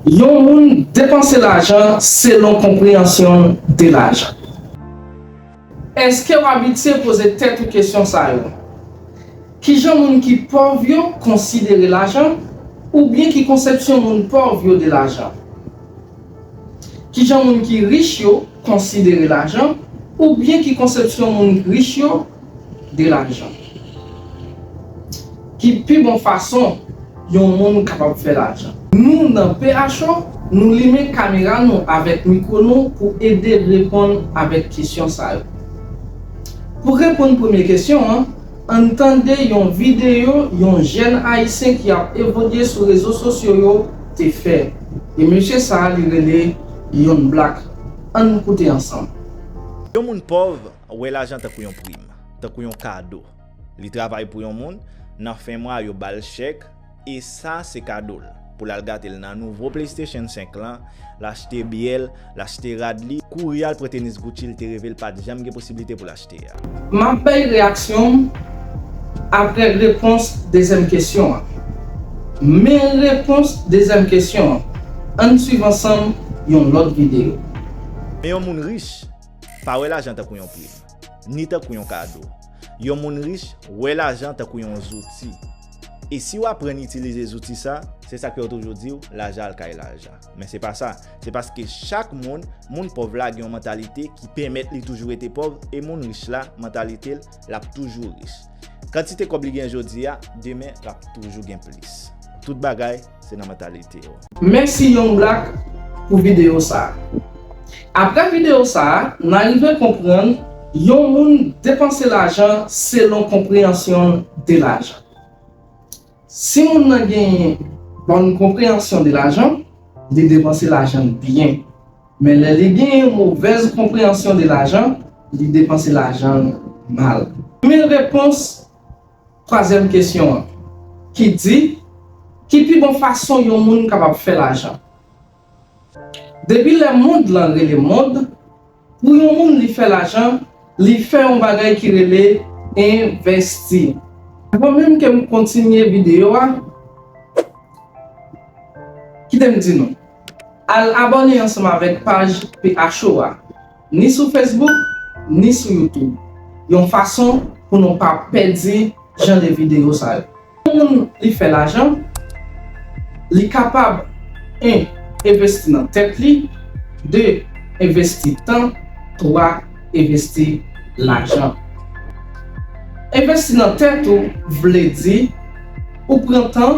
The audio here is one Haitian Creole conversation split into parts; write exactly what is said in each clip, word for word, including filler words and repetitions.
Yon moun depanse lajan selon konpreyansyon l de lajan. Èske w abitye poze tèt ou kesyon sa yo? Kijan moun ki pòv yo konsidere lajan, oubyen ki konsepsyon moun pòv yo de lajan? Kijan moun ki rich yo konsidere lajan, oubyen ki konsepsyon moun rich yo de lajan? Ki pi bon fason yon moun kapab fè lajan? Nou nan P H O, nou limen kamera nou avèk mikwo nou pou ede reponn avèk kesyon sa yo. Pou reponn premye kesyon an, ann tande yon videyo yon jèn Ayisyen ki ap evolye sou rezo sosyo yo te fè. E mesye sa a, li rele Young Black. Ann koute ansanm. Yon moun pòv wè lajan tankou yon prim, tankou yon kado. Li travay pou yon moun, nan fen mwa yo ba l chèk, e sa se kado l. Pou l al gate l nan nouvo PlayStation senk lan, l achte byè l, l achte rad li, kouri al pran tenis Gucci l te reve l pa t janm gen posiblite pou l achte a. M ap bay reyaksyon m apre repons dezyèm kesyon an. Men repons dezyèm kesyon an. Ann swiv ansanm yon lòt videyo. Men yon moun rich pa wè lajan tankou yon prim, ni tankou yon kado. Yon moun rich wè lajan tankou yon zouti. E si w aprann itilize zouti sa, se sa k fè yo toujou di w, lajan al kay lajan. Men se pa sa. Se paske chak moun, moun pòv la gen yon mantalite ki pèmèt li toujou rete pòv, e moun rich la, mantalite l, l ap toujou rich. Kantite kòb li gen jodi a, demen l ap toujou gen plis. Tout bagay, se nan mantalite yo. Mèsi Young Black pou videyo sa a. Apre videyo sa a, n a rive konprann yon moun depanse lajan selon konpreyansyon l de lajan. Si moun nan genyen bòn konpreyansyon de lajan, li depanse lajan l byen. Men lè li genyen movèz konpreyansyon de lajan, li depanse lajan l mal. Men repons twazyèm kesyon an, ki di, ki pi bon fason yon moun kapab fè lajan? Depi lè mond lan rele mond, pou yon moun li fè lajan, li fè yon bagay ki rele envèsti. Avan menm ke m kontinye videyo a, kite m di nou, al abòne ansanm avèk paj P H O a, ni sou Facebook, ni sou YouTube, yon fason pou nou pa pèdi jan de videyo sa yo. Yon moun li fè lajan, li kapab, en, envesti nan tèt li, de, envesti tan, twa, envesti lajan. Envesti nan tèt ou vle di ou pran tan,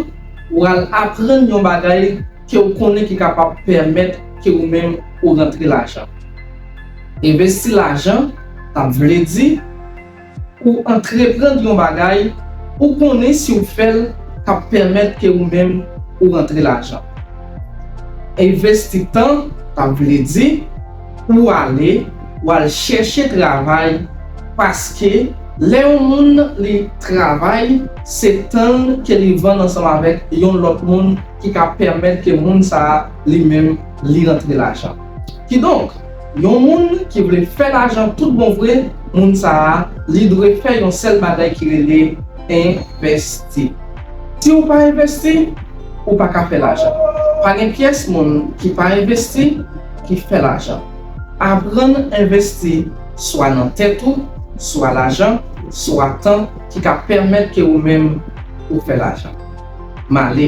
ou al aprann yon bagay ke ou konnen ki kapab pèmèt ke ou menm ou rantre lajan. Envesti lajan, sa vle di ou antreprann yon bagay ou konnen si w fè l k ap pèmèt ke ou menm ou rantre lajan. Envesti tan, sa vle di ou ale, ou al chèche travay, paske lè yon moun li travay, se tan l ke li vann ansanm avèk yon lòt moun ki ka pèmèt ke moun sa a li menm li rantre lajan. Kidonk, yon moun ki vle fè lajan tout bon vre, moun sa a, li dwe fè yon sèl bagay ki rele envèsti. Si w pa envèsti, ou pa ka fè lajan. Pa gen pyès moun ki pa envèsti ki fè lajan. Aprann envèsti swa nan tèt ou, swa lajan, swa tan ki ka pèmèt ke ou menm ou fè lajan. M ale.